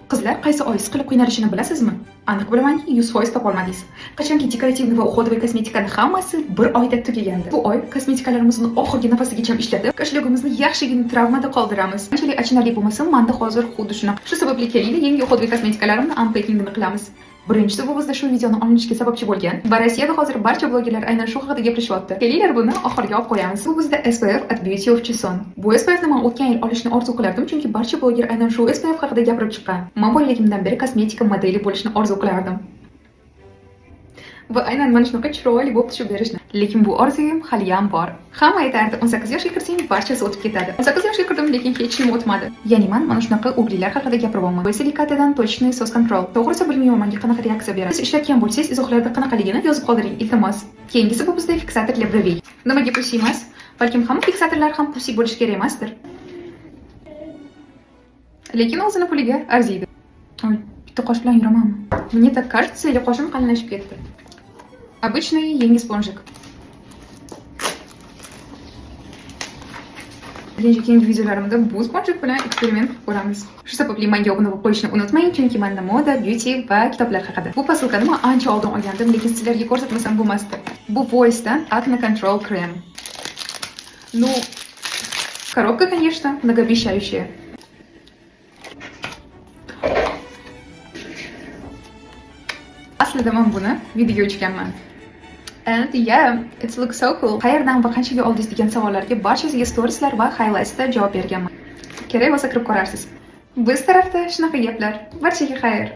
Qizlar qaysi oy siqilib qiynalishini bilasizmi? Aniq bilamanki, 100% topolmadingiz. Qachonki декоративный va уходовый kosmetikani hammasi bir oyda tugagandi. Bu oy kosmetikalarimizni oxirgi nafasigacha ishlatib, кошелёк imizni yaxshigina travmada qoldiramiz. Qanchalik achinarli bo'lmasin, menda hozir xuddi shunaqa. Shu sababli kelinglar, yangi уходовый kosmetikalarimni unpackingini qilamiz. Birinchisi, bu bizda shu videoni olinishiga sababchi bo'lgan va Rossiyada hozir barcha blogerlar aynan shu haqida gaplashyapti. Kelinglar, buni oxiriga olib qo'yamiz. Bu bizda SPF at Beauty of Joseon. Bu SPFni men o'tgan yil olishni orzu qilardim, chunki barcha bloger aynan shu SPF haqida gapirib chiqqan. Men bolaligimdan beri kosmetika modeli bo'lishni orzu qilardim va aynan mana shunaqa chiroyli bo'lib tushib berishni. Lekin bu orzuyim haliyam bor. Hamma aytardi, 18 yoshga kirsang, barchasi o'tib ketadi. 18 yoshga kirdim, lekin hech nima o'tmadi. Ya'ni man mana shunaqa угри lar haqida gapiryapman. SiliKatedan точечный SOS Control. To'g'risi, bilmayman, menga qanaqa reaksiya beradi. Siz ishlatgan bo'lsangiz, izohlarda qanaqaligini yozib qoldiring, iltimos. Keyingisi, bu bizda фиксатор для бровей. Nimaga pusi emas? Balkim hamma fiksatorlar ham pusi bo'lishi kerak emasdir. Lekin o'zini puliga arziydi. Oy, bitta qosh bilan yuramanmi? Мне так кажется, или qoshim qalinlashib ketdi? Обычный yangi спонжик. Birinchi keyingi videolarimda bu спонжик bilan eksperiment qilib ko'ramiz. Shu sababli menga obuna bo'lib qo'yishni unutmang, chunki menda moda, beauty va kitoblar haqida. Bu posilkani men ancha oldin olgandim, lekin sizlarga ko'rsatmasam bo'lmasdi. Bu Voice'dan Acne Control Cream. Ну, коробка, конечно, многообещающая. Aslida men buni videoga uchganman. And yeah, it looks so cool. Qayerdan va qanchaga oldingiz degan savollarga barchasiga storieslar va highlightsda javob berganman. Kerak bo'lsa, kirib ko'rarsiz. Biz tarafda shunaqa gaplar. Barchaga xayr.